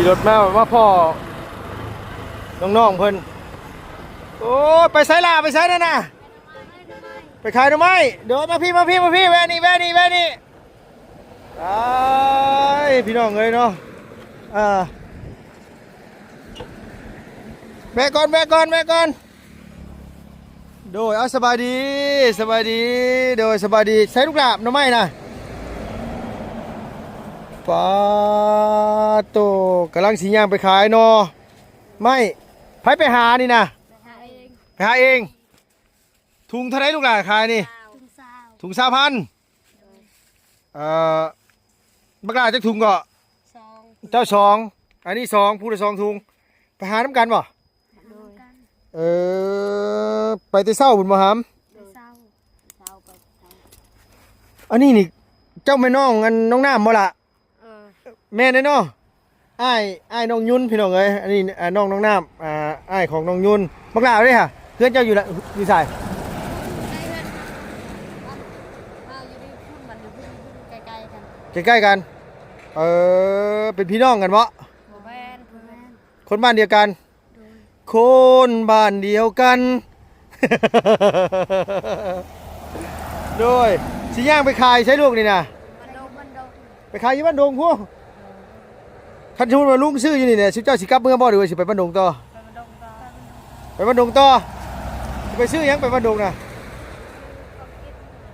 ຂີ່ລົດມາ ມາພໍ້ນ້ອງໆເພິ່ນ. ໂອ້ຍ ໄປໃສລະ ໄປໃສນັ້ນນະ? ໄປຂາຍໜໍ່ໄມ້. ໂດຍ ມາພີ້ ມາພີ້ ມາພີ້ ແວ່ນີ້ ແວ່ນີ້ ແວ່ນີ້. ອ້າຍ ພີ່ນ້ອງເອີຍເນາະ ອ່າ ແວະກ່ອນ ແວະກ່ອນ ແວະກ່ອນ. ໂດຍ ເອົາ ສະບາຍດີ ສະບາຍດີ. ໂດຍ ສະບາຍດີ. ໃສລູກຫຼ້າ ໜໍ່ໄມ້ນະ? ປາໂຕ ກຳລັງຊິຍ່າງໄປຂາຍໜໍ່ໄມ້. ໃຜໄປຫານີ້ນະ? ໄປຫາເອງ ໄປຫາເອງ. ຖົງເທົ່າໃດລູກຫຼ້າຂາຍນີ້? ຖົງຊາວ ຖົງຊາວພັນ. ເອີ ບັກຫຼ້າຈັກຖົງເກາະ? ສອງ. ເຈົ້າສອງ ອັນນີ້ສອງ ຜູ້ລະສອງຖົງ. ໄປຫານຳກັນບໍ່? ໂດຍ. ເອີ ໄປແຕ່ເຊົ້າພຸ້ນບໍ່ຫຳ? ແຕ່ເຊົ້າ ເຊົ້າໄປ. ອັນນີ້ນີ້ ເຈົ້າແມ່ນນ້ອງ ອັນ ນ້ອງນ້ຳບໍ່ລະ? ເອີ ແມ່ນເດ້ເນາະ. ອ້າຍ ອ້າຍນ້ອງຍຸນ ພີ່ນ້ອງເອີຍ. ອັນນີ້ ອ່າ ນ້ອງ ນ້ອງນ້ຳ ອ່າ ອ້າຍຂອງນ້ອງຍຸນ. ບັກຫຼ້າເດ້ຫະ ເຮືອນເຈົ້າຢູ່ລະ ຢູ່ໃສ? ໃກ້ເຮືອນ ເຮົາຢູ່ນີ້ພຸ້ນ ມັນຢູ່ພຸ້ນ ຢູ່ພຸ້ນ ໃກ້ໆກັນ ໃກ້ໆກັນ. ເອີ ເປັນພີ່ນ້ອງກັນບໍ່? ບໍ່ແມ່ນ ຄົນບ້ານດຽວກັນ. ໂດຍ ຄົນບ້ານດຽວກັນ. ໂດຍ ຊິຍ່າງໄປຂາຍໃສລູກນີ້ນະ? ບ້ານດົງ ບ້ານດົງ ໄປຂາຍຢູ່ບ້ານດົງພຸ້ນ. ໂດຍ ຄັນສົມມຸດວ່າລຸງຊື້ຢູ່ນີ້ແຫຼະ ຊຸມເຈົ້າຊິກັບເມືອບໍ່ ຫຼືວ່າຊິໄປບ້ານດົງຕໍ່? ໄປບ້ານດົງຕໍ່ ໄປບ້ານດົງຕໍ່. ຊິໄປຊື້ຫຍັງໄປບ້ານດົງນະ?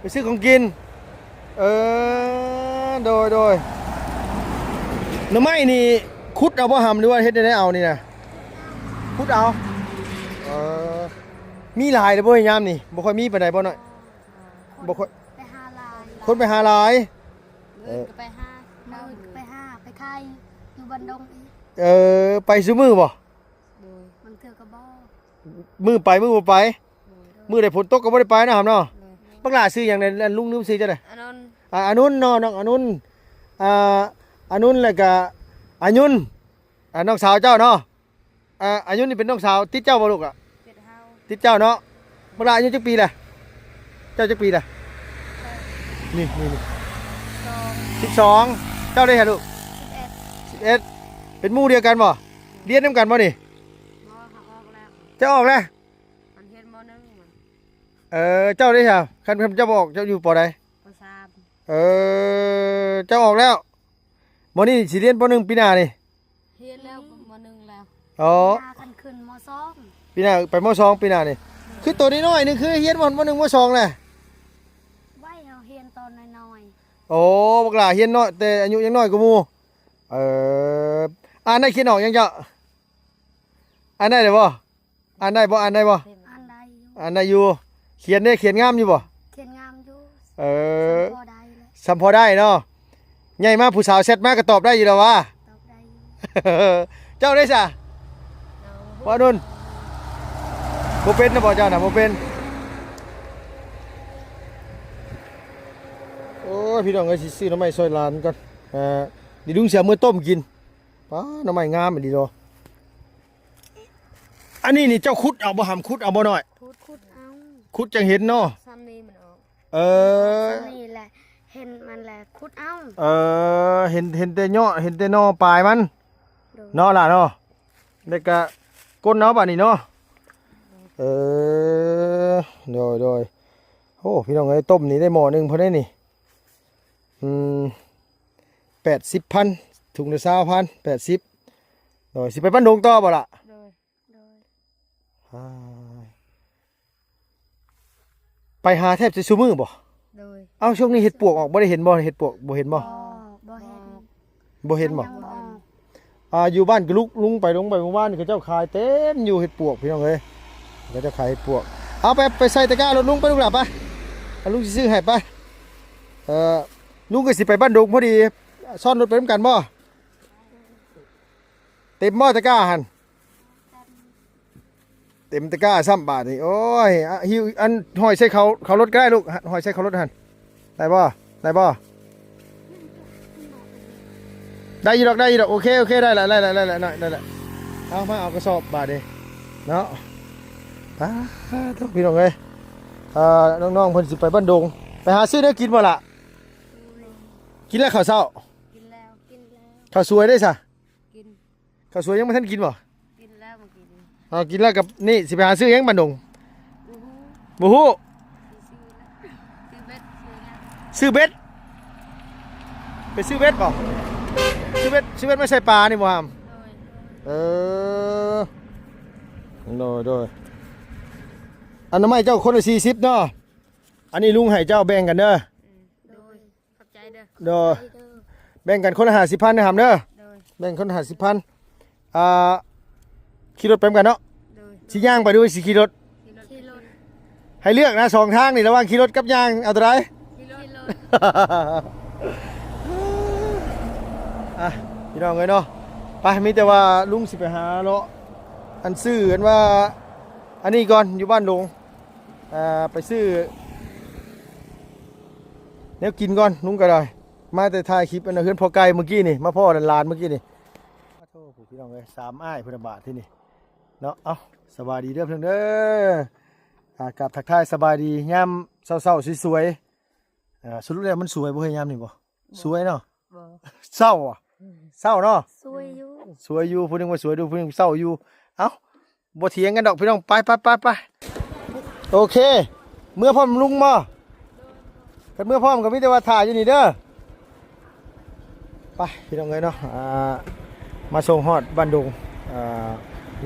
ໄປຊື້ຂອງກິນ. ເອີ ໂດຍ ໂດຍ. ໜໍ່ໄມ້ນີ້ຂຸດເອົາບໍ່ຫຳ ຫຼືວ່າເຮັດແນວໃດເອົານີ້ນະ? ຂຸດເອົາ. ເອີ ມີຫຼາຍແລ້ວບໍ່ຍາມນີ້? ບໍ່ຄ່ອຍມີປານໃດບໍ່ນ້ອຍ? ບໍ່ຄ່ອຍ ໄປຫາຫຼາຍ ຄົນໄປຫາຫຼາຍ. ມື້ອື່ນກໍໄປຫາ ມື້ອື່ນກໍໄປຫາ ໄປຂາຍຢູ່ບ້ານດົງອີກ. ເອີ ໄປຊຸມື້ບໍ່? ໂດຍ ບາງເທື່ອກໍບໍ່ ມື້ໄປມື້ບໍ່ໄປ. ໂດຍ ມື້ໃດຝົນຕົກກໍບໍ່ໄດ້ໄປເນາະຫຳເນາະ. ໂດຍ ບັກຫຼ້າຊື່ຫຍັງນະ? ລຸງລືມຊື່ເຈົ້າເດ້. ອານົນ ອ່າ ອານຸນເນາະ ນ້ອງອານຸນ. ອ່າ ອານຸນ ແລ້ວກະອາຍຸນ ອ່າ ນ້ອງສາວເຈົ້າເນາະ. ອ່າ ອາຍຸນນີ້ເປັນນ້ອງສາວຕິດເຈົ້າບໍ່ລູກ? ອາ ຕິດເຮົາ ຕິດເຈົ້າເນາະ. ບັກຫຼ້າອາຍຸຈັກປີແຫຼະ? ເຈົ້າຈັກປີແຫຼະ? ນີ້ ນີ້ ນີ້ ສອງ ສິບສອງ. ເຈົ້າເດ້ຫະລູກ? ສິບເອັດ ສິບເອັດ. ເປັນໝູ່ດຽວກັນບໍ່? ຮຽນນຳກັນບໍ່ນີ້? ບໍ່ ເຮົາອອກແລ້ວ. ເຈົ້າອອກແລ້ວ? ມັນຮຽນ ມໍໜຶ່ງ ມັນ. ເອີ ເຈົ້າເດ້ຫະ? ຄັນ ຄັນເຈົ້າບໍ່ອອກ ເຈົ້າຢູ່ ປໍ ໃດ? ປໍ ສາມ. ເອີ ເຈົ້າອອກແລ້ວ. ໝໍນີ້ຊິຮຽນ ປໍ ໜຶ່ງ ປີໜ້ານີ້? ຮຽນແລ້ວ ມໍໜຶ່ງ ແລ້ວ. ອໍ ປີໜ້າຄັນຂຶ້ນ ມໍສອງ. ປີໜ້າໄປ ມໍສອງ ປີໜ້ານີ້. ຄືໂຕນ້ອຍໆນີ້ ຄືຮຽນ ມໍໜຶ່ງ ມໍສອງ ແຫຼະ? ໄວ້ເຮົາຮຽນຕອນນ້ອຍໆ. ໂອ້ ບັກຫຼ້າຮຽນນ້ອຍ ແຕ່ອາຍຸຍັງນ້ອຍກວ່າໝູ່. ເອີ ອ່ານໄດ້ຂຽນອອກຍັງເຈົ້າ? ອ່ານໄດ້ແລ້ວບໍ່? ອ່ານໄດ້ບໍ່? ອ່ານໄດ້ບໍ່? ອ່ານໄດ້ຢູ່ ອ່ານໄດ້ຢູ່. ຂຽນເດ້ ຂຽນງາມຢູ່ບໍ່? ຂຽນງາມຢູ່. ເອີ ສ່ຳພໍໄດ້ແຫຼະ ສ່ຳພໍໄດ້ເນາະ. ໃຫຍ່ມາຜູ້ສາວແຊັດມາກໍຕອບໄດ້ຢູ່ແລ້ວຫວາ? ຕອບໄດ້ຢູ່. ເຈົ້າເດ້ຊະ? ເອົາ ວ່ານຸນ ບໍ່ເປັນນະບໍ່ເຈົ້ານະ? ບໍ່ເປັນ. ໂອ້ຍ ພີ່ນ້ອງເອີຍ ຊິຊື້ໜໍ່ໄມ້ຊ່ອຍຫຼານກ່ອນ. ເອີ ດີລຸງຊິເອົາເມືອຕົ້ມກິນ. ປ້າ ໜໍ່ໄມ້ງາມອີ່ຫຼີເນາະ. ອັນນີ້ນີ້ເຈົ້າຂຸດເອົາບໍ່ຫຳ? ຂຸດເອົາບໍ່ນ້ອຍ? ຂຸດ ຂຸດເອົາ. ຂຸດຈັ່ງເຫັນເນາະ. ສ່ຳນີ້ມັນອອກ. ເອີ ສ່ຳນີ້ແຫຼະ ເຫັນມັນແຫຼະ ຂຸດເອົາ. ເອີ ເຫັນ ເຫັນແຕ່ເຍາະ ເຫັນແຕ່ໜໍ່ປາຍມັນ. ໂດຍ ເນາະຫຼ້າເນາະ. ແລ້ວກະກົ້ນເອົາບາດນີ້ເນາະ. ເອີ ໂດຍ ໂດຍ. ໂອ້ ພີ່ນ້ອງເອີຍ ຕົ້ມນີ້ໄດ້ໝໍ້ໜຶ່ງພໍໄດ້ນີ້. ອືມ ແປດສິບພັນ ຖົງລະຊາວພັນ ແປດສິບ. ໂດຍ ຊິໄປບ້ານດົງຕໍ່ບໍ່ລະ? ໂດຍ ໂດຍ. ອ້າຍ ໄປຫາແທບຈະຊຸມື້ບໍ່? ໂດຍ. ເອົ້າ ຊ່ວງນີ້ເຫັດປວກອອກ ບໍ່ໄດ້ເຫັນບໍ່? ເຫັດປວກບໍ່ເຫັນບໍ່? ບໍ່ ບໍ່ເຫັນ ບໍ່ເຫັນບໍ່? ຍັງບໍ່ອອກ. ອ່າ ຢູ່ບ້ານກະລຸກ ລຸງໄປ ລົງໄປເມື່ອວານນີ້ ເຂົາເຈົ້າຂາຍເຕັມຢູ່ເຫັດປວກ ພີ່ນ້ອງເອີຍ ເຂົາເຈົ້າຂາຍເຫັດປວກ. ເອົາໄປ ໄປໃສ່ຕະກ້າລົດລຸງໄປ ລູກຫຼ້າໄປ ເອົາ ລຸງຊິຊື້ໃຫ້ໄປ. ເອີ ລຸງກໍຊິໄປບ້ານດົງພໍດີ ຊ້ອນລົດໄປນຳກັນບໍ່? ເຕັມບໍ່ຕະກ້າຫັ້ນ? ເຕັມຕະກ້າຊ້ຳບາດນີ້. ໂອ້ຍ ອະ ຫິ້ວ ອັນ ຫ້ອຍໃສ່ເຂົາ ເຂົາລົດກໍໄດ້ລູກ ຫ້ອຍໃສ່ເຂົາລົດຫັ້ນ. ໄດ້ບໍ່? ໄດ້ບໍ່? ໄດ້ຢູ່ດອກ ໄດ້ຢູ່ດອກ. ໂອເຄ ໂອເຄ ໄດ້ລະ ໄດ້ລະ ໄດ້ລະ ໄດ້ລະ. ເອົາ ມາເອົາກະສອບບາດນີ້ເນາະ. ປ້າໂທ້ ພີ່ນ້ອງເອີຍ ເອີ ນ້ອງໆເພິ່ນຊິໄປບ້ານດົງ ໄປຫາຊື້ແນວກິນບໍ່ລະ? ກິນແລ້ວເຂົ້າເຊົ້າ? ກິນແລ້ວ ກິນແລ້ວ. ເຂົ້າສວຍເດ້ຊະ? ກິນ ເຂົ້າສວຍຍັງບໍ່ທັນກິນບໍ່? ກິນແລ້ວເມື່ອກີ້ນີ້. ເອົາ ກິນແລ້ວກັບນີ້ ຊິໄປຫາຊື້ຫຍັງບ້ານດົງ? ບໍ່ຮູ້ ບໍ່ຮູ້. ຊິຊື້ແລ້ວ ຊື້ເບັດ ຊື້ຫຍັງ? ຊື້ເບັດ ໄປຊື້ເບັດບໍ່? ຊື້ເບັດ ຊື້ເບັດມາໃສ່ປານີ້ບໍ່ຫາມ? ໂດຍ. ເອີ ໂດຍ ໂດຍ. ອັນໜໍ່ໄມ້ເຈົ້າຄົນລະສີ່ສິບເນາະ. ອັນນີ້ລຸງໃຫ້ເຈົ້າແບ່ງກັນເດີ. ອືມ ໂດຍ. ຂອບໃຈເດີ. ໂດຍ. ແບ່ງກັນຄົນລະຫ້າສິບພັນເດີຫາມເດີ. ໂດຍ. ແບ່ງຄົນລະຫ້າສິບພັນ. ອ່າ ຂີ່ລົດໄປນຳກັນເນາະ. ໂດຍ. ຊິຍ່າງໄປຫຼືຊິຂີ່ລົດ? ຂີ່ລົດ. ໃຫ້ເລືອກນະ ສອງທາງນີ້ ລະຫວ່າງຂີ່ລົດກັບຍ່າງ ເອົາໂຕໃດ? ຂີ່ລົດ. ອ່ະ ພີ່ນ້ອງເອີຍເນາະ ໄປ ມີແຕ່ວ່າລຸງຊິໄປຫາເລາະ ອັນ ຊື້ ອັນວ່າ ອັນນີ້ກ່ອນ ຢູ່ບ້ານດົງ. ອ່າ ໄປຊື້ແນວກິນກ່ອນ ລຸງກໍໄດ້ ມາແຕ່ຖ່າຍຄລິບອັນເຮືອນພໍ່ໄກ່ມື້ກີ້ນີ້ ມາພໍ້ຫຼານໆມື້ກີ້ນີ້. ໂອ້ໂຫ ພີ່ນ້ອງເອີຍ ສາມອ້າຍພຸ້ນນະບາດທີນີ້ເນາະ. ເອົ້າ ສະບາຍດີເດີເພິ່ນເດີ. ອ່າ ກາບທັກທາຍສະບາຍດີຍາມເຊົ້າໆ ສວຍໆ. ເອີ ສະຫຼຸບແລ້ວມັນສວຍບໍ່ເຮີ້ຍ ຍາມນີ້ບໍ່? ບໍ່ ສວຍເນາະ. ບໍ່ ເສົ້າ ອືມ ເສົ້າເນາະ. ສວຍຢູ່ ສວຍຢູ່ ຜູ້ໜຶ່ງວ່າສວຍຢູ່ ຜູ້ໜຶ່ງເສົ້າຢູ່. ເອົ້າ ບໍ່ຖຽງກັນດອກພີ່ນ້ອງ ໄປ ໄປ ໄປ ໄປ. ໂອເຄ ເມືອພ້ອມລຸງບໍ່? ຄັນເມືອພ້ອມກໍມີແຕ່ວ່າຖ້າຢູ່ນີ້ເດີ. ໄປ ພີ່ນ້ອງເອີຍເນາະ ອ່າ ມາສົ່ງຮອດບ້ານດົງ. ອ່າ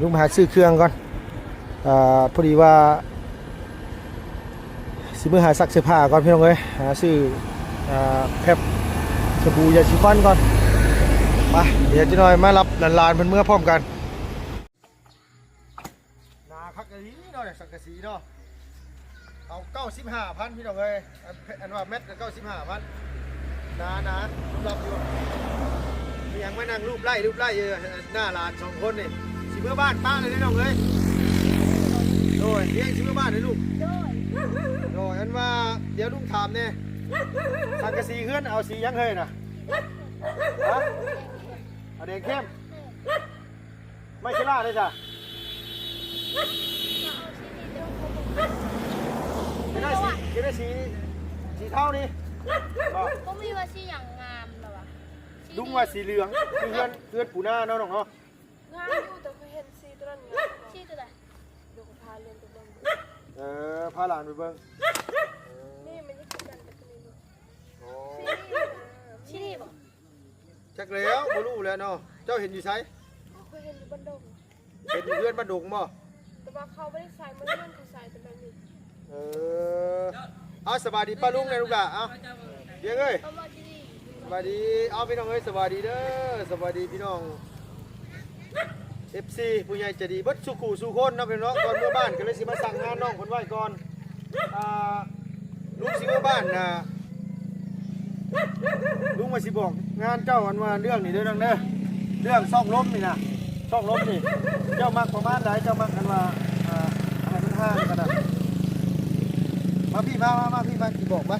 ລຸງໄປຫາຊື້ເຄື່ອງກ່ອນ. ອ່າ ພໍດີວ່າຊິເມືອຫາຊັກເສື້ອຜ້າກ່ອນ ພີ່ນ້ອງເອີຍ ຫາຊື້ ອ່າ ແພັບ ສະບູ ຢາສີຟັນກ່ອນ. ໄປ ດຽວຈັກໜ້ອຍມາຮັບຫຼານໆເພິ່ນເມືອພ້ອມກັນ. ໜາຄັກອີ່ຫຼີເນາະ ສັງກະສີເນາະ. ເອົາເກົ້າສິບຫ້າພັນ ພີ່ນ້ອງເອີຍ ອັນ ອັນວ່າແມັດກໍເກົ້າສິບຫ້າພັນ. ໜາໆ ລຳຢູ່. ມີຫຍັງມານັ່ງລູບໄລ້ ລູບໄລ້ຢູ່ໜ້າຫຼານສອງຄົນນີ້. ຊິເມືອບ້ານປະເລີຍເດ້ນ້ອງເອີຍ. ໂດຍ ເຮັດຊິເມືອບ້ານເດ້ລູກ. ໂດຍ ໂດຍ. ອັນວ່າ ດຽວລຸງຖາມແດ່ ສັງກະສີເຮືອນເອົາສີຫຍັງເຮີ້ຍນະ? ຮະ? ເອົາແດງເຂັ້ມ. ໄມ້ເຊລາເດ້ຈ້ະ. ຢາກໄດ້ສີ ຢາກໄດ້ສີ ສີເທົານີ້. ບໍ່ ບໍ່ມີວ່າສີຫຍັງງາມແລ້ວຫວາ? ລຸງວ່າສີເຫຼືອງ ຄືເຮືອນ ເຮືອນປູນາເນາະນ້ອງເນາະ. ງາມຢູ່ ແຕ່ຂ້ອຍເຫັນສີຕົວນັ້ນງາມກວ່າ. ສີຕົວໃດ? ດຽວຂ້ອຍພາເລນໄປເບິ່ງ. ເອີ ພາຫຼານໄປເບິ່ງ. ເອີ ນີ້ມັນຄືກັນກັບຕົວນີ້. ໂອ້ ສີນີ້ບໍ່? ຈັກແລ້ວ ບໍ່ຮູ້ແລ້ວເນາະ. ເຈົ້າເຫັນຢູ່ໃສ? ຂ້ອຍເຫັນຢູ່ບ້ານດົງ. ເຫັນຢູ່ເຮືອນບ້ານດົງບໍ່? ແຕ່ວ່າເຂົາບໍ່ໄດ້ໃສ່ ມັນເຮືອນເຂົາໃສ່ແຕ່ແບບນີ້. ເອີ ເອົາ ສະບາຍດີປ້າລຸງແດ່ລູກຫຼ້າ. ເອົາ ວຽງເອີຍ ສະບາຍດີ. ເອົາ ພີ່ນ້ອງເອີຍ ສະບາຍດີເດີ ສະບາຍດີພີ່ນ້ອງ ເອັຟຊີ ຜູ້ໃຫຍ່ໃຈດີເບິດສູ່ຄູ່ສູ່ຄົນເນາະ ພີ່ນ້ອງເນາະ. ກ່ອນເມືອບ້ານກໍເລີຍຊິມາສັ່ງງານນ້ອງເພິ່ນໄວ້ກ່ອນ. ອ່າ ລຸງຊິເມືອບ້ານນະ ລຸງວ່າຊິບອກງານເຈົ້າ ອັນວ່າເລື່ອງນີ້ເດີນ້ອງເດີ ເລື່ອງຊ່ອງລົມນີ້ນະ ຊ່ອງລົມນີ້ ເຈົ້າມັກປະມານໃດ? ເຈົ້າມັກ ອັນວ່າ ອ່າ ໃຫ້ມັນຫ່າງກັນນະ. ມາພີ່ ມາ ມາ ມາພີ່ ມາ ຊິບອກມາ.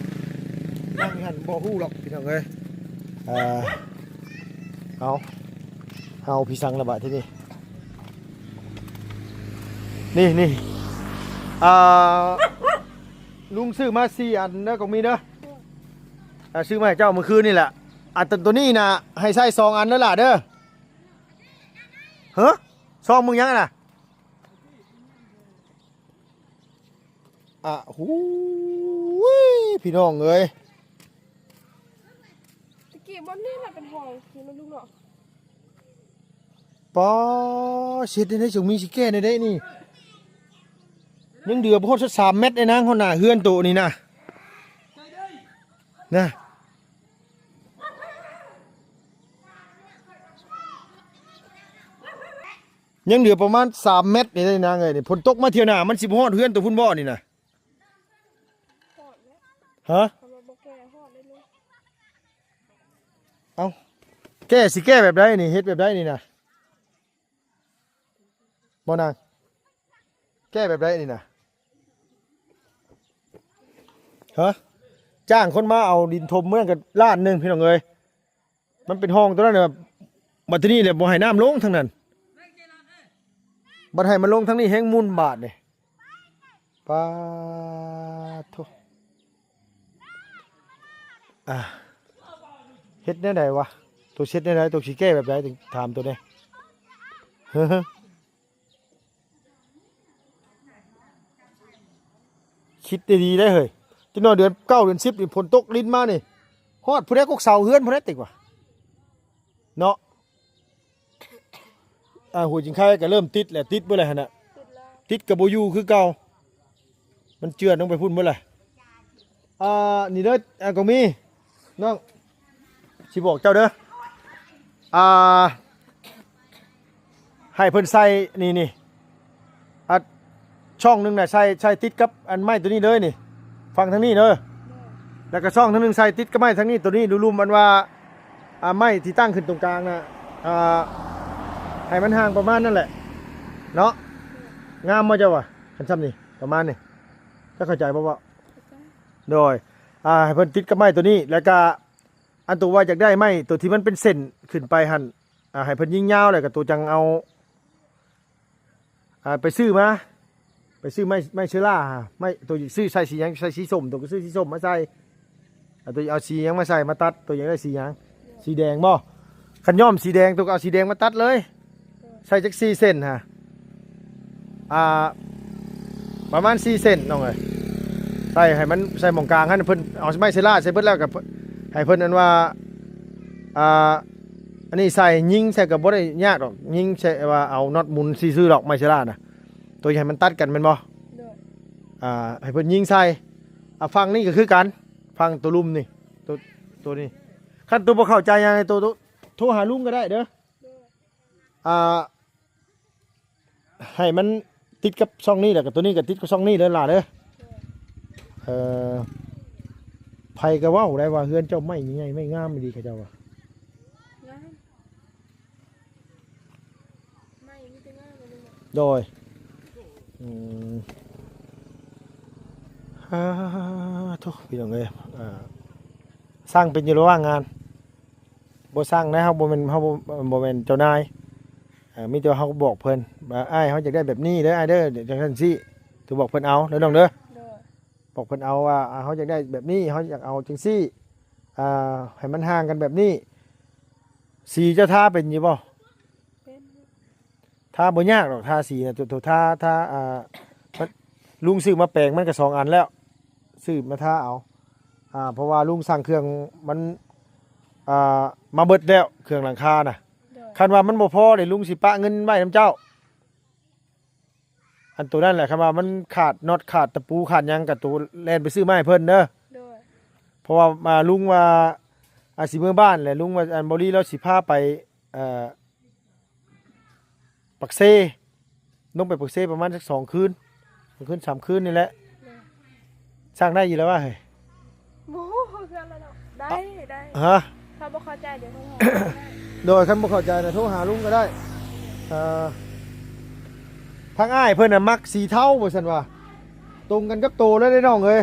ນັ່ງຢູ່ຫັ້ນບໍ່ຮູ້ດອກ ພີ່ນ້ອງເອີຍ. ອ່າ ເອົາ ເອົາ ພີ່ສັງລະບາດທີນີ້. ນີ້ ນີ້ ອ່າ ລຸງຊື້ມາສີ່ອັນເດີ ກໍມີເດີ. ອ່າ ຊື້ມາໃຫ້ເຈົ້າມື້ຄືນນີ້ແຫຼະ. ອັນ ໂຕນີ້ນະ ໃຫ້ໃຊ້ສອງອັນເດີຫຼ້າເດີ. ເຮີ ຊອງມຶງຫຍັງນະ? ອະຫູຍ ພີ່ນ້ອງເອີຍ ຕະກີ້ບ່ອນນີ້ນະເປັນຫ້ອງ ເຫັນບໍ່ລຸງເນາະ. ປາ ຊິເຮັດແນວໃດ ຈັ່ງມີຊິແກ້ແນວໃດນີ້? ຍັງເຫຼືອບໍ່ຮອດສາມແມັດ ໄອ້ນາງ ຮອດໜ້າເຮືອນໂຕນີ້ນະ ນະ. ຍັງເຫຼືອປະມານສາມແມັດນີ້ໄດ໋ນາງເອີຍ. ນີ້ຝົນຕົກມາທ່ຽວໜ້າ ມັນຊິບໍ່ຮອດເຮືອນໂຕພຸ້ນບໍ່ນີ້ນະ? ຮອດແລ້ວ. ຮະ? ຄັນວ່າບໍ່ແກ້ຮອດໄດ້ເລີຍ. ເອົ້າ ແກ້ ຊິແກ້ແບບໃດນີ້? ເຮັດແບບໃດນີ້ນະ? ບໍ່ນາງ ແກ້ແບບໃດນີ້ນະ? ຮະ? ຈ້າງຄົນມາເອົາດິນຖົມມື້ນັ້ນກໍລ້ານໜຶ່ງ ພີ່ນ້ອງເອີຍ. ມັນເປັນຮ່ອງຕົວນັ້ນນະ ບັດທີນີ້ແຫຼະບໍ່ໃຫ້ນ້ຳລົງທາງນັ້ນ ບັດໃຫ້ມັນລົງທາງນີ້ແຮງໝຸ່ນບາດນີ້. ປາໂທ ອ່າ ເຮັດແນວໃດວະ? ໂຕຊິເຮັດແນວໃດ? ໂຕຊິແກ້ແບບໃດ? ຖາມໂຕແດ່. ຄິດດີໆ ເດ້ເຮີ້ຍ. ຈັກໜ່ອຍເດືອນເກົ້າເດືອນສິບນີ້ ຝົນຕົກລິນມານີ້ ຮອດຜູ້ໃດ ກົກເສົາເຮືອນຜູ້ໃດ ຕິກວ່າເນາະ. ອ່າ ຫົວຈິງໄຄກໍເລີ່ມຕິດແຫຼະ ຕິດເບິດແລ້ວຫັ້ນນະ. ຕິດແລ້ວ ຕິດກໍບໍ່ຢູ່ຄືເກົ່າ ມັນເຈື່ອນລົງໄປພຸ້ນເບິດແລ້ວ. ອ່າ ນີ້ເດີ ອ່າ ກໍມີ ນ້ອງ ຊິບອກເຈົ້າເດີ ອ່າ ໃຫ້ເພິ່ນໃສ່ ນີ້ ນີ້ ອ່າ ຊ່ອງໜຶ່ງນະ ໃສ່ ໃສ່ຕິດກັບອັນໄມ້ໂຕນີ້ເລີຍນີ້ ຝັ່ງທາງນີ້ເດີ. ແລ້ວກໍຊ່ອງທາງໜຶ່ງໃສ່ຕິດກັບໄມ້ທາງນີ້ ໂຕນີ້ ລຸ່ມໆ ອັນວ່າ ອ່າ ໄມ້ທີ່ຕັ້ງຂຶ້ນຕົງກາງນະ ອ່າ ໃຫ້ມັນຫ່າງປະມານນັ້ນແຫຼະເນາະ. ງາມບໍ່ເຈົ້າວ່າ ຄັນຊ່ຳນີ້ ປະມານນີ້ ເຈົ້າເຂົ້າໃຈບໍ່ເວົ້າ? ໂດຍ ອ່າ ໃຫ້ເພິ່ນຕິດກັບໄມ້ໂຕນີ້ ແລ້ວກະ ອັນໂຕວ່າຢາກໄດ້ໄມ້ໂຕທີ່ມັນເປັນເສັ້ນຂຶ້ນໄປຫັ້ນ ອ່າ ໃຫ້ເພິ່ນຍິງຍາວ ແລ້ວກໍໂຕຈັ່ງເອົາ ອ່າ ໄປຊື້ມາ ໄປຊື້ໄມ້ ໄມ້ເຊື້ອລາ ໄມ້ ໂຕຢາກຊື້ໃສ່ສີຫຍັງ ໃສ່ສີສົ້ມ ໂຕກໍຊື້ສີສົ້ມມາໃສ່. ອ່າ ໂຕຢາກເອົາສີຫຍັງມາໃສ່ ມາຕັດ ໂຕຢາກໄດ້ສີຫຍັງ ສີແດງບໍ່? ຄັນຍ້ອມສີແດງ ໂຕກໍເອົາສີແດງມາຕັດເລີຍ. ໃສ່ຈັກສີ່ເສັ້ນຫະ ອ່າ ປະມານສີ່ເສັ້ນນ້ອງເອີຍ. ໃສ່ໃຫ້ມັນ ໃສ່ໝ່ອງກາງຫັ້ນ ເພິ່ນເອົາໄມ້ເຊລາໃສ່ເບິດແລ້ວ ກໍໃຫ້ເພິ່ນອັນວ່າ ອ່າ ອັນນີ້ໃສ່ຍິງໃສ່ກໍບໍ່ໄດ້ຍາກດອກ ຍິງໃສ່ວ່າເອົານັອດໝູນຊື່ໆດອກ ໄມ້ເຊລານະ ໂຕໃຫ້ມັນຕັດກັນແມ່ນບໍ່? ໂດຍ ອ່າ ໃຫ້ເພິ່ນຍິງໃສ່. ອ່າ ຝັ່ງນີ້ກໍຄືກັນ ຝັ່ງໂຕລຸ່ມນີ້ ໂຕ ໂຕນີ້. ຄັນໂຕບໍ່ເຂົ້າໃຈຫຍັງ ໂຕ ໂຕໂທຫາລຸງກໍໄດ້ເດີ. ອ່າ ໃຫ້ມັນຕິດກັບຊ່ອງນີ້ ແລ້ວກໍຕົວນີ້ກໍຕິດກັບຊ່ອງນີ້ເດີຫຼ້າເດີ. ເອີ ໃຜກໍເວົ້າໄດ້ວ່າເຮືອນເຈົ້າໄມ້ໃຫຍ່ໄມ້ງາມອີ່ຫຼີ ເຂົາເຈົ້າວ່າ ງາມ ໄມ້ມີແຕ່ງາມ ໂດຍ ອືມ ອາ ໂທ້ ພີ່ນ້ອງເອີຍ ອ່າ ຊ່າງເປັນຢູ່ລະຫວ່າງງານ. ບໍ່ສັ່ງນະ ເຮົາບໍ່ແມ່ນ ເຮົາບໍ່ ບໍ່ແມ່ນເຈົ້ານາຍ. ເອີ ມີແຕ່ວ່າເຮົາບອກເພິ່ນວ່າ ອ້າຍ ເຮົາຢາກໄດ້ແບບນີ້ເດີ ອ້າຍເດີ ຈັ່ງຊັ້ນຊີ້ ຖືບອກເພິ່ນເອົາເດີນ້ອງເດີ. ໂດຍ ບອກເພິ່ນເອົາວ່າ ອ່າ ເຮົາຢາກໄດ້ແບບນີ້ ເຮົາຢາກເອົາຈັ່ງຊີ້ ອ່າ ໃຫ້ມັນຫ່າງກັນແບບນີ້. ສີເຈົ້າທາເປັນຢູ່ບໍ່? ເປັນຢູ່. ທາບໍ່ຍາກດອກ ທາສີນະ ໂຕ ໂຕທາ ທາ ອ່າ ມັນ ລຸງຊື້ມາແປງມັນກໍສອງອັນແລ້ວ ຊື້ມາທາເອົາ ອ່າ ເພາະວ່າລຸງສັ່ງເຄື່ອງມັນ ອ່າ ມາເບິດແລ້ວ ເຄື່ອງຫຼັງຄານະ. ໂດຍ ຄັນວ່າມັນບໍ່ພໍເດ ລຸງຊິປະເງິນໄວ້ນຳເຈົ້າ. ອັນໂຕນັ້ນແຫຼະ ຄັນວ່າມັນຂາດນັອດ ຂາດຕະປູ ຂາດຫຍັງ ກໍໂຕແລ່ນໄປຊື້ມາໃຫ້ເພິ່ນເດີ. ໂດຍ ເພາະວ່າ ອ່າ ລຸງວ່າ ອາ ຊິເມືອບ້ານແຫຼະ ລຸງວ່າ ອັນ ບໍ່ລີລາວຊິພາໄປ ເອີ ປາກເຊ ລົງໄປປາກເຊປະມານຈັກສອງຄືນ ສອງຄືນສາມຄືນນີ້ແຫຼະ. ໂດຍ ສ້າງໄດ້ຢູ່ແລ້ວວ່າເຮີ້ຍ? ບໍ່ຮູ້ຄືກັນລະເນາະ. ໄດ້ ໄດ້ ຮະ? ຖ້າບໍ່ເຂົ້າໃຈ ດຽວເຮົາ ໂດຍ ຄັນບໍ່ເຂົ້າໃຈນະ ໂທຫາລຸງກໍໄດ້. ເອີ ທາງອ້າຍເພິ່ນນະມັກສີເທົາວ່າຊັ້ນວ່າ ຕົງກັນກັບໂຕເລີຍເດ້ນ້ອງເອີຍ.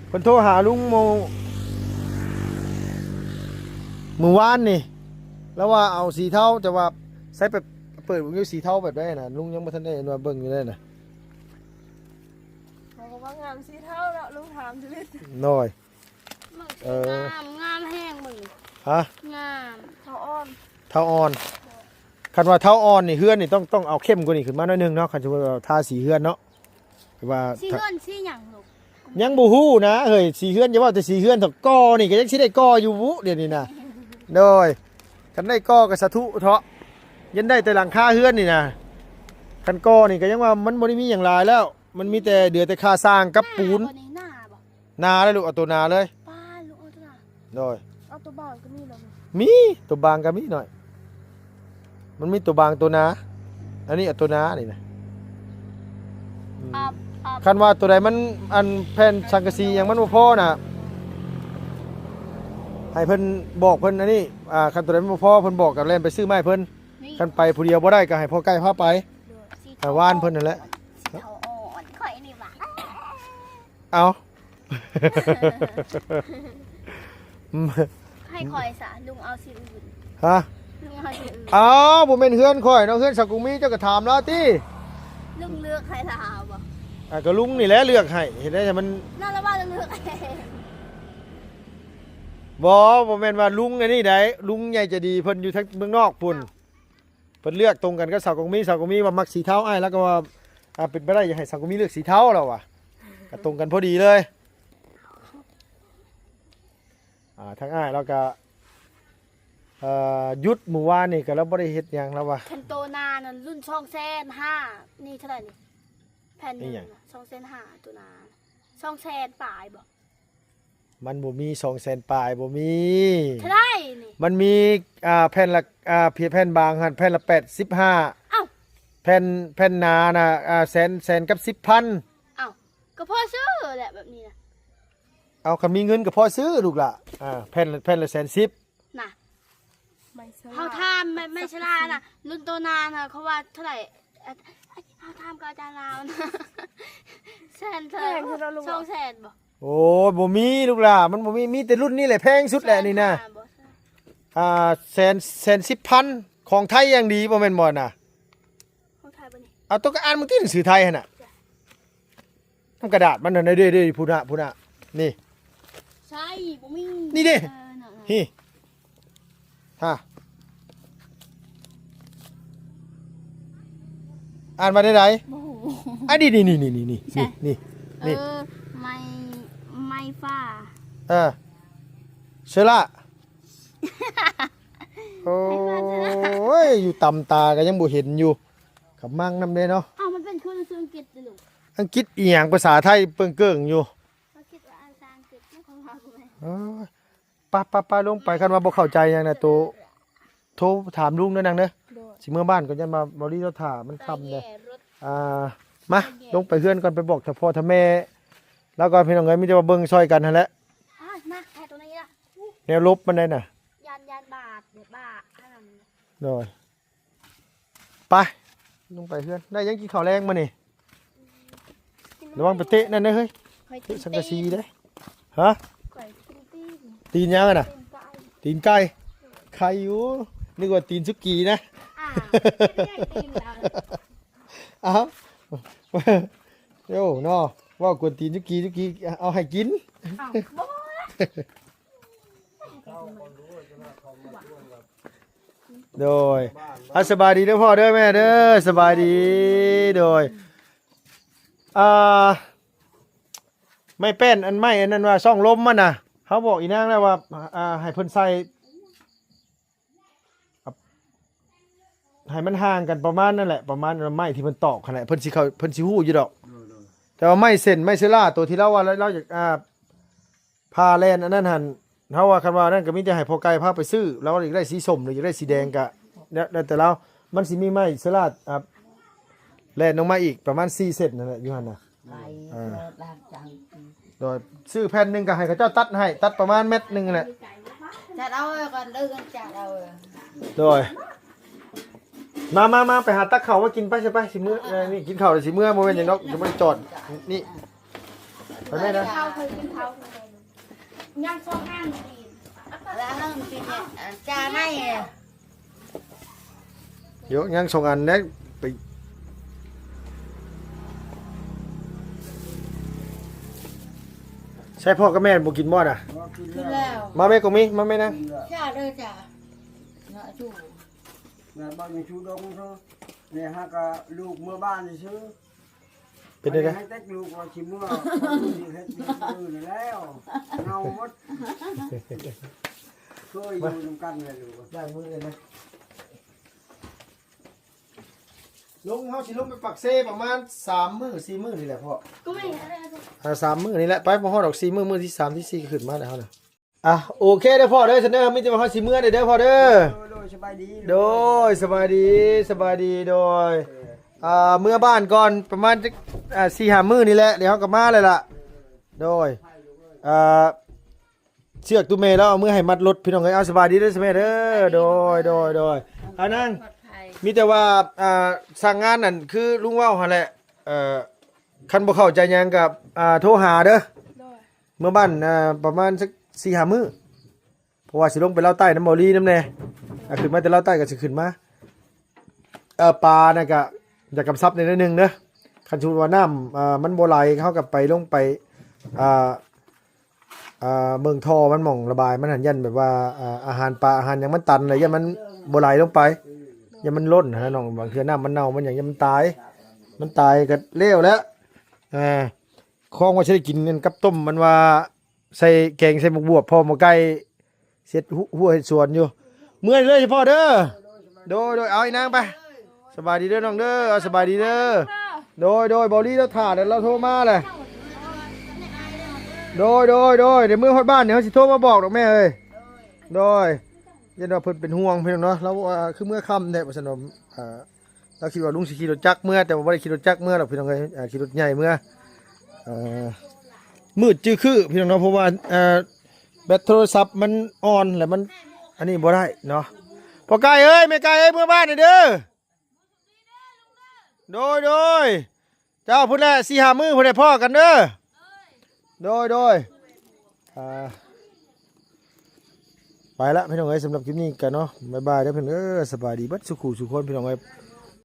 ເພິ່ນໂທຫາລຸງມື້ ມື້ວານນີ້ ລາວວ່າເອົາສີເທົາ ແຕ່ວ່າໃສ່ໄປເປີດເບິ່ງຢູ່ ສີເທົາແບບໃດນະ ລຸງຍັງບໍ່ທັນໄດ້ເຫັນວ່າເບິ່ງຢູ່ເດ້ນະ. ເຂົາກໍວ່າງາມສີເທົາເນາະ ລຸງຖາມຊີວິດ. ໂດຍ ມັນ ເອີ ງາມ ງາມແຮງເບິ່ງ. ຮະ? ງາມ ເທົາອ່ອນ ເທົາອ່ອນ. ໂດຍ ຄັນວ່າເທົາອ່ອນນີ້ ເຮືອນນີ້ຕ້ອງ ຕ້ອງເອົາເຂັ້ມກວ່ານີ້ຂຶ້ນມາໜ້ອຍໜຶ່ງເນາະ ຄັນສົມມຸດວ່າທາສີເຮືອນເນາະ. ວ່າ ສີເຮືອນສີຫຍັງລູກ? ຍັງບໍ່ຮູ້ນະເຮີ້ຍ ສີເຮືອນ ຢ່າເວົ້າແຕ່ສີເຮືອນເຖາະ ກໍ່ນີ້ກໍຍັງຊິໄດ້ກໍ່ຢູ່ບຸ ດຽວນີ້ນະ. ໂດຍ ຄັນໄດ້ກໍ່ກໍສາທຸເຖາະ ຍັງໄດ້ແຕ່ຫຼັງຄາເຮືອນນີ້ນະ. ຄັນກໍ່ນີ້ກໍຍັງວ່າມັນບໍ່ໄດ້ມີຫຍັງຫຼາຍແລ້ວ ມັນມີແຕ່ເຫຼືອແຕ່ຄ່າສ້າງກັບປູນ. ໜາບໍ່ນີ້ ໜາບໍ່? ໜາເລີຍລູກ ເອົາໂຕໜາເລີຍ. ປ້າ ລູກເອົາໂຕໜາ. ໂດຍ ເອົາໂຕບາງກໍມີເນາະ. ມີ ໂຕບາງກໍມີໜ້ອຍ ມັນມີໂຕບາງໂຕໜາ. ອັນນີ້ເອົາໂຕໜານີ້ນະ. ອືມ ອັບ ອັບ ຄັນວ່າໂຕໃດມັນ ອັນແຜ່ນສັງກະສີຫຍັງມັນບໍ່ພໍນະ ໃຫ້ເພິ່ນບອກເພິ່ນອັນນີ້ ອ່າ ຄັນໂຕໃດມັນບໍ່ພໍ ເພິ່ນບອກກໍແລ່ນໄປຊື້ມາໃຫ້ເພິ່ນ. ນີ້ ຄັນໄປຜູ້ດຽວບໍ່ໄດ້ກໍໃຫ້ພໍ່ໄກ່ພາໄປ. ໂດຍ ໃຫ້ວານເພິ່ນນັ້ນແຫຼະ. ສີເທົາອ່ອນ ຂ້ອຍນີ້ຫວາ. ເອົ້າ ໃຫ້ຂ້ອຍຊະ ລຸງເອົາສີອື່ນ. ຮະ? ລຸງເອົາສີອື່ນ. ອ້າວ ບໍ່ແມ່ນເຮືອນຂ້ອຍເນາະ ເຮືອນສາວກຸງມີ ເຈົ້າກໍຖາມລາວຕິ. ລຸງເລືອກໃຫ້ລາວບໍ່? ອ່າ ກໍລຸງນີ້ແຫຼະເລືອກໃຫ້ ເຮັດໃດໃຫ້ມັນ ນັ້ນລະວ່າເລືອກໃຫ້. ບໍ່ ບໍ່ແມ່ນວ່າລຸງອັນນີ້ໃດ ລຸງໃຫຍ່ໃຈດີ ເພິ່ນຢູ່ທາງເມືອງນອກພຸ້ນ. ເພິ່ນເລືອກຕົງກັນກັບສາວກອງມີ. ສາວກອງມີວ່າມັກສີເທົາ, ອ້າຍລາວກໍວ່າ ອ່າ ເປັນໄປໄດ້ ຢາກໃຫ້ສາວກອງມີເລືອກສີເທົາ ລາວວ່າ ກໍຕົງກັນພໍດີເລີຍ. ອ່າ ທາງອ້າຍລາວກໍ ເອີ ຢຸດມື້ວານນີ້ ກໍລາວບໍ່ໄດ້ເຮັດຫຍັງ ລາວວ່າ. ຄັນໂຕໜານັ້ນລຸ້ນສອງແສນຫ້າ ນີ້ເທົ່າໃດນີ້? ແຜ່ນໜຶ່ງ ອີຫຍັງ? ສອງແສນຫ້າ ໂຕໜາ ສອງແສນປາຍບໍ່? ມັນບໍ່ມີສອງແສນປາຍ ບໍ່ມີ. ເທົ່າໃດນີ້? ມັນມີ ອ່າ ແຜ່ນລະ ອ່າ ແຜ່ນບາງຫັ້ນ ແຜ່ນລະແປດສິບຫ້າ. ເອົ້າ ແຜ່ນ ແຜ່ນໜານະ ອ່າ ແສນ ແສນກັບສິບພັນ. ເອົ້າ ກໍພໍຊື້ແຫຼະແບບນີ້ນະ. ເອົາ ຄັນມີເງິນກໍພໍຊື້ລູກຫຼ້າ. ອ່າ ແຜ່ນ ແຜ່ນລະແສນສິບນະ. ໄມ້ຊະລາ ເຮົາຖາມແມ່ ໄມ້ຊະລານະ ລຸ້ນໂຕໜານະ ເຂົາວ່າເທົ່າໃດ? ເຮົາຖາມກັບອາຈານລາວນະ ແສນເທົ່າໃດ? ສອງແສນບໍ່? ໂອ້ຍ ບໍ່ມີລູກຫຼ້າ ມັນບໍ່ມີ. ມີແຕ່ລຸ້ນນີ້ແຫຼະແພງສຸດແຫຼະນີ້ນະ. ແສນຫ້າບໍ່? ອ່າ ແສນ ແສນສິບພັນ ຂອງໄທຢ່າງດີ ບໍ່ແມ່ນບໍ່ນະ? ຂອງໄທບໍ່ນີ້? ເອົາ ໂຕກໍອ່ານເບິ່ງຕິ ໜັງສືໄທຫັ້ນນະ. ນຳກະດາດມັນຫັ້ນເດ້ ເດ້ ພຸ້ນນະ ພຸ້ນນະ ນີ້. ໃຊ່ ບໍ່ມີ ນີ້ເດ້. ເອີ ນັ້ນ ນີ້ ຮະ ອ່ານວ່າແນວໃດ? ບໍ່ຮູ້. ອັນນີ້ ນີ້ ນີ້ ນີ້ ໃຊ່ ນີ້ ນີ້ ເອີ ໄມ້ ໄມ້ຟ້າ ເອີ ເຊລາ. ໂອ້ຍ ຢູ່ຕຳຕາກໍຍັງບໍ່ເຫັນຢູ່. ກະມັງນຳເດ້ເນາະ. ອ້າວ ມັນເປັນຄືໜັງສືອັງກິດເດ້ລູກ. ອັງກິດອີ່ຫຍັງ ພາສາໄທເປິງເກິ່ງຢູ່. ເຂົາຄິດວ່າອ່ານພາສາອັງກິດ ຂອງເຮົາກໍແມ່ນ. ເອີ ໄປ ໄປ ໄປ ລົງໄປ. ຄັນວ່າບໍ່ເຂົ້າໃຈຫຍັງນະ ໂຕໂທຖາມລຸງເດີນາງເດີ. ໂດຍ. ຊິເມືອບ້ານກ່ອນ ຢ້ານວ່າບໍ່ລີລໍຖ້າ ມັນຄ່ຳເດ້. ອ່າ ມາ ລົງໄປເຮືອນກ່ອນ ໄປບອກຖ້າພໍ່ຖ້າແມ່ລາວກ່ອນ ພີ່ນ້ອງເອີຍ. ມີແຕ່ວ່າເບິ່ງຊ່ອຍກັນຫັ້ນແຫຼະ. ອ່າ ມາ ແທ້ຕົວນີ້ລະ ແນວຫຼົບມັນໄດ້ນະ. ຢ້ານ ຢ້ານບາດ ບາດອັນນັ້ນ. ໂດຍ. ໄປ ລົງໄປເຮືອນ. ໄດ້ຫຍັງກິນເຂົ້າແລງມື້ນີ້? ລະວັງໄປເຕະນັ້ນເດີເຮີ້ຍ. ເຕະສັງກະສີເດ້. ຮະ? ຕີນຫຍັງຫັ້ນນະ? ຕີນໄກ່. ໄຂ່ຢູ່. ນຶກວ່າຕີນສຸກີນະ. ອ້າວ ໂອ້ເນາະ ເວົ້າກວນຕີນສຸກີ ສຸກີເອົາໃຫ້ກິນ. ໂດຍ. ອ່າ ສະບາຍດີເດີພໍ່ເດີແມ່ເດີ ສະບາຍດີ. ໂດຍ. ອ່າ ໄມ້ແປ້ນ ອັນໄມ້ອັນນັ້ນວ່າຊ່ອງລົມມັນນະ ເຮົາບອກອີນາງແລ້ວວ່າ ອ່າ ໃຫ້ເພິ່ນໃສ່ ໃຫ້ມັນຫ່າງກັນປະມານນັ້ນແຫຼະ ປະມານໄມ້ທີ່ເພິ່ນຕອກຫັ້ນແຫຼະ ເພິ່ນຊິເຂົ້າ ເພິ່ນຊິຮູ້ຢູ່ດອກ. ໂດຍ ໂດຍ. ແຕ່ວ່າໄມ້ເສັ້ນ ໄມ້ເຊລາ ໂຕທີ່ລາວວ່າລາວ ລາວຢາກ ອ່າ ພາແລ່ນອັນນັ້ນຫັ້ນ ເຮົາວ່າ ຄັນວ່ານັ້ນກໍມີແຕ່ໃຫ້ພໍ່ໄກ່ພາໄປຊື້ ລາວຢາກໄດ້ສີສົ້ມ ຫຼື ຢາກໄດ້ສີແດງ ກໍແລ້ວ ແລ້ວແຕ່ລາວ. ມັນຊິມີໄມ້ເຊລາ ອ່າ ແລ່ນລົງມາອີກປະມານສີ່ເຊັນນັ້ນແຫຼະ ຢູ່ຫັ້ນນະ. ໄປ ເອີ ໂລດລານຈັງ ໂດຍ. ຊື້ແຜ່ນໜຶ່ງກໍໃຫ້ເຂົາເຈົ້າຕັດໃຫ້ ຕັດປະມານແມັດໜຶ່ງແຫຼະ. ຈັດເອົາກ່ອນເດີ ຈັດເອົາ. ໂດຍ. ມາ ມາ ມາ ໄປຫາຕັກເຂົ້າມາກິນໄປ ຊິໄປ ຊິເມືອ. ເອີ ນີ້ກິນເຂົ້າແລ້ວຊິເມືອ ບໍ່ແມ່ນຫຍັງດອກ ຈະບໍ່ໄດ້ຈອດນີ້. ໄປແມ່ນະ. ເຂົ້າ ເຄີຍກິນເຂົ້າ ຍັງສອງອັນ. ແລ້ວເຮົາກິນ ອ່າ ຈາໄມ້. ໂຍ ຍັງສອງອັນແດ່. ໄປ ໃສ່ພໍ່ກັບແມ່ບໍ່ກິນບໍ່ນະ? ກິນແລ້ວ. ມາແມ່ກົງມີ ມາແມ່ນາງ. ຈ້າເດີຈ້າ ນະ ຈູ ນະ ບ້ານຢູ່ຊູດົງເທີ ນີ້ຫາກະລູກເມືອບ້ານຊື່. ເປັນໄດ໋? ໃຫ້ແຕ່ລູກວ່າຊິເມືອ ຊິເຮັດຢູ່ອື່ນແລ້ວ ເນົ່າໝົດ. ເຄີຍຢູ່ນຳກັນແຫຼະລູກ ລ້າງມືເລີຍນະ. ລົງ ເຮົາຊິລົງໄປປາກເຊປະມານສາມມື້ສີ່ມື້ນີ້ແຫຼະພໍ່. ກໍແມ່ນ ອ່າ ສາມມື້ນີ້ແຫຼະ ໄປບໍ່ຮອດດອກສີ່ມື້ ມື້ທີສາມທີສີ່ກໍຂຶ້ນມາແລ້ວເຮົານະ. ອ່ະ ໂອເຄເດີພໍ່ເດີ ຊັ້ນເດີ ມີແຕ່ວ່າເຮົາຊິເມືອເດີພໍ່ເດີ. ໂດຍ ໂດຍ ສະບາຍດີ. ໂດຍ ສະບາຍດີ ສະບາຍດີ. ໂດຍ. ອ່າ ເມືອບ້ານກ່ອນ ປະມານຈັກ ອ່າ ສີ່ຫ້າມື້ນີ້ແຫຼະ ດຽວເຮົາກໍມາແລ້ວລະ. ໂດຍ. ອ່າ ເຊືອກຕູ້ແມ່ລາວເອົາມືໃຫ້ມັດລົດ ພີ່ນ້ອງເອີຍ. ເອົາ ສະບາຍດີເດີແມ່ເດີ. ໂດຍ ໂດຍ ໂດຍ. ອາ ນາງ ມີແຕ່ວ່າ ອ່າ ສ້າງງານນັ້ນ ຄືລຸງເວົ້າຫັ້ນແຫຼະ ເອີ ຄັນບໍ່ເຂົ້າໃຈຫຍັງກໍ ອ່າ ໂທຫາເດີ. ໂດຍ. ເມືອບ້ານ ອ່າ ປະມານສັກສີ່ຫ້າມື້ ເພາະວ່າຊິລົງໄປລາວໃຕ້ນຳເບົາລີນຳແດ່. ອ່າ ຂຶ້ນມາແຕ່ລາວໃຕ້ກໍຊິຂຶ້ນມາ. ເອີ ປານະກະຢາກກຳຊັບແດ່ໜ້ອຍໜຶ່ງເດີ. ຄັນສົມມຸດວ່ານ້ຳ ເອີ ມັນບໍ່ໄຫຼ ເຮົາກໍໄປລົງໄປ ອ່າ ອ່າ ເບິ່ງທໍ່ມັນ ໝ່ອງລະບາຍມັນຫັ້ນ ຢ້ານແບບວ່າ ອ່າ ອາຫານປາອາຫານຫຍັງມັນຕັນແລ້ວ ຢ້ານມັນບໍ່ໄຫຼລົງໄປ. ຢ່າມັນລົ້ນຫັ້ນນະນ້ອງ ບາງເທື່ອນ້ຳມັນເນົ່າມັນຫຍັງ ຢ່າມັນຕາຍ ມັນຕາຍກໍແລ້ວແຫຼະ. ອ່າ ຂອງວ່າຊິໄດ້ກິນນັ້ນກັບຕົ້ມ ມັນວ່າໃສ່ແກງໃສ່ໝາກບວບ ພໍ່ໝໍໄກ່ ເຮັດຫົວເຮັດສວນຢູ່. ເມືອເລີຍພໍ່ເດີ. ໂດຍ ໂດຍ ເອົາອີນາງໄປ. ສະບາຍດີເດີນ້ອງເດີ. ເອົາ ສະບາຍດີເດີ. ໂດຍ ໂດຍ ເບົາລີລາວຖ້າແລ້ວ ລາວໂທມາແຫຼະ. ໂດຍ ໂດຍ ໂດຍ ດຽວເມືອຮອດບ້ານ ດຽວເຮົາຊິໂທມາບອກດອກແມ່ເອີຍ. ໂດຍ ຢ້ານວ່າເພິ່ນເປັນຫ່ວງພີ່ນ້ອງເນາະ. ລາວວ່າຄືເມືອຄ່ຳແທ້ວ່າຊັ້ນເນາະ. ອ່າ ລາວຄິດວ່າລຸງຊິຂີ່ລົດຈັກເມືອ ແຕ່ວ່າບໍ່ໄດ້ຂີ່ລົດຈັກເມືອດອກພີ່ນ້ອງເອີຍ. ອ່າ ຂີ່ລົດໃຫຍ່ເມືອ. ເອີ ມືດຈື່ຄືພີ່ນ້ອງເນາະ ເພາະວ່າ ເອີ ແບັດໂທລະສັບມັນອ່ອນ ແລ້ວມັນອັນນີ້ບໍ່ໄດ້ເນາະ. ພໍ່ໄກ່ເອີຍ ແມ່ໄກ່ເອີຍ ເມືອບ້ານນີ້ເດີ. ໂດຍ ໂດຍ ເຈົ້າພຸ້ນແຫຼະ ສີ່ຫ້າມື້ພຸ້ນແຫຼະ ພໍ້ກັນເດີ. ໂດຍ ໂດຍ ອ່າ ໄປລະພີ່ນ້ອງເອີຍ. ສຳລັບຄລິບນີ້ກໍເນາະ ບາຍບາຍເດີພີ່ນ້ອງເອີຍ. ສະບາຍດີເບິດສູ່ຄູ່ສູ່ຄົນພີ່ນ້ອງເອີຍ.